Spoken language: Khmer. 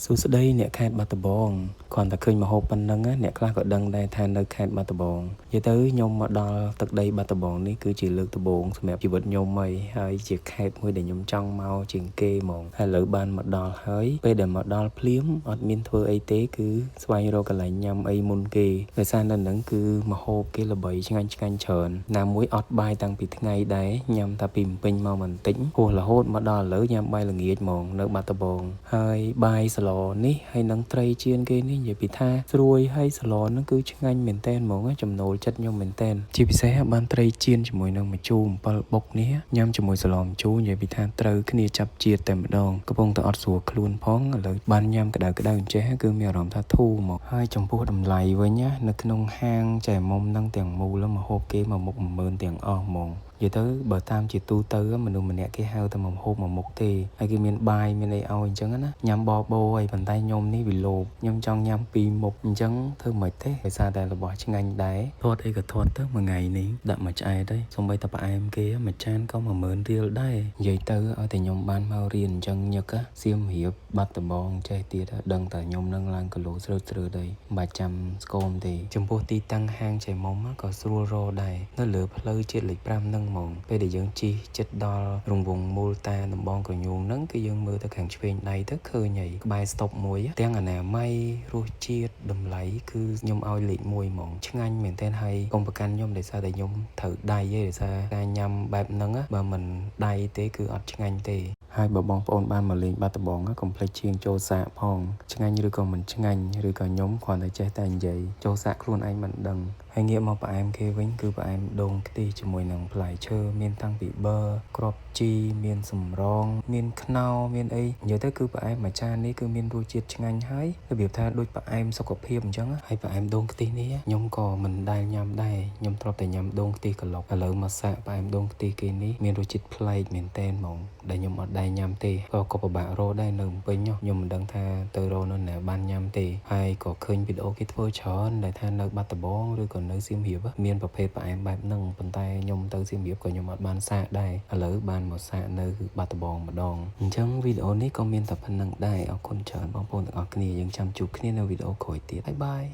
សួស្តីអ្នកខេត្តបាត់ដំបងគ្រាន់តែឃើញម្ហូបប៉ុណ្ណឹងណាអ្នកខ្លះក៏ដឹងដែរថានៅខេត្តបាត់ដំបងនិយាយទៅខ្ញុំមកដល់ទឹកដីបាត់ដំបងនេះគឺជាលើកដំបូងសម្រាប់ជីវិតខ្ញុំហើយហើយជាខេត្តមួយដែលខ្ញុំចង់មកជាងគេហ្មងហើយឥឡូវបានមកដល់ហើយពេលដែលមកដល់ភ្លាមអត់មានធ្វើអីទេគឺស្វែងរកកន្លែងញ៉ាំអីមុនគេដោយសារនៅហ្នឹងគឺម្ហូបគេល្បីឆ្ងាញ់ឆ្ងាញ់ច្រើនណាមួយអត់បាយតាំងពីថ្ងៃដែរញ៉ាំតែពីភ្នំពេញមកបន្តិចហួសរហូតមកដល់ឥឡូវញ៉ាំបាយល្ងាចហ្មងនៅបាត់ដំបងហើយបាយស្លនេះហើយនឹងត្រីចៀនគេនេះនិយាយពីថាស្រួយហើយស្លហ្នឹងគឺឆ្ងាញ់មែនតែនហ្មងចំណូលចិត្តខ្ញុំមែនតែនជាពិសេសបានត្រីចៀនជាមួយនឹងម្ជូរអំពិលបុកនេះញ៉ាំជាមួយស្លម្ជូរនិយាយពីថាត្រូវគ្នាចាប់ជាតិតែម្ដងកំពុងតែអត់ស្រួលខ្លួនផងឥឡូវបានញ៉ាំក្តៅក្តៅអញ្ចេះគឺមានអារម្មណ៍ថាធូរមកហើយចំពោះតម្លៃវិញណានៅក្នុងហាងចែមុំនឹងទាំងមូលម្ហូបគេមួយមុខ10000ទាំងអស់ហ្មងនិយាយទៅបើតាមជាទូទៅមនុស្សម្នាក់គេហៅតែមួយម្ហូបមួយមុខទេហើយគេមានបាយមានអីឲ្យអញ្ចឹងណាញ៉ាំបបោអីប៉ុន្តែខ្ញុំនេះវាលោភខ្ញុំចង់ញ៉ាំពីរមុខអញ្ចឹងធ្វើមិនទេដោយសារតែរបស់ឆ្ងាញ់ដែរធាត់អីក៏ធាត់ទៅមួយថ្ងៃនេះដាក់មួយឆ្អែតទៅសំបីតែផ្អែមគេមួយចានក៏10000រៀលដែរនិយាយទៅឲ្យតែខ្ញុំបានមករៀនអញ្ចឹងញឹកសៀមរាបបាត់ដំបងចេះទៀតដឹងតែខ្ញុំនឹងឡើងគីឡូស្រើតស្រើតហើយមិនបាច់ចាំស្គមទេចំពោះទីតាំងហាងចែមុំក៏ស្រួលរកដែរនៅលើផ្លូវជាតិលេខ5ហ្នឹងហ្មងពេលដែលយើងជិះចិត្តដល់រង្វង់មូលតាដំបងក្រញូងហ្នឹងគឺយើងមើលទៅខាងឆ្វេងដៃទៅឃើញហើយក្បែរស្តុបមួយទាំងអនាម័យរសជាតិតម្លៃគឺខ្ញុំឲ្យលេខ1ហ្មងឆ្ងាញ់មែនទែនហើយកុំប្រកាន់ខ្ញុំដោយសារតែខ្ញុំត្រូវដៃឯងដោយសារការញ៉ាំបែបហ្នឹងបើមិនដៃទេគឺអត់ឆ្ងាញ់ទេហើយបើបងប្អូនបានមកលេងបាត់ដំបងកុំភ្លេចឈៀងចូលសាកផងឆ្ងាញ់ឬក៏មិនឆ្ងាញ់ឬក៏ខ្ញុំគ្រាន់តែចេះតែនិយាយចូលសាកខ្លួនឯងមិនដឹងហើយងាកមកផ្អែមគេវិញគឺផ្អែមដូងខ្ទិះជាមួយនឹងផ្លែឈើមានតាំងពីប័រគ្រាប់ជីមានសម្រងមានខ្នុរមានអីនិយាយទៅគឺផ្អែមមួយចាននេះគឺមានរសជាតិឆ្ងាញ់ហើយរបៀបថាដូចផ្អែមសុខភាពអញ្ចឹងហើយផ្អែមដូងខ្ទិះនេះខ្ញុំក៏មិនដែលញ៉ាំដែរខ្ញុំធ្លាប់តែញ៉ាំដូងខ្ទិះក្លុកឥឡូវមកសាកផ្អែមដូងខ្ទិះគេនេះមានរសជាតិប្លែកមែនតែនហ្មងដែលខ្ញុំអត់ដែលញ៉ាំទេក៏ក៏ពិបាករកដែរនៅភ្នំពេញខ្ញុំមិនដឹងថាទៅរកនៅណាបានញ៉ាំទេហើយក៏ឃើញវីដេអូគេធ្វើច្រើនដែលថានៅបាត់ដំបងឬក៏នៅសៀមរាបមានប្រភេទផ្អែមបែបហ្នឹងប៉ុន្តែខ្ញុំទៅសៀមរាបក៏ខ្ញុំអត់បានសាកដែរឥឡូវបានមកសាកនៅបាត់ដំបងម្ដងអញ្ចឹងវីដេអូនេះក៏មានតែប៉ុណ្ណឹងដែរអរគុណច្រើនបងប្អូនទាំងអស់គ្នាយើងចាំជួបគ្នានៅវីដេអូក្រោយទៀត bye bye.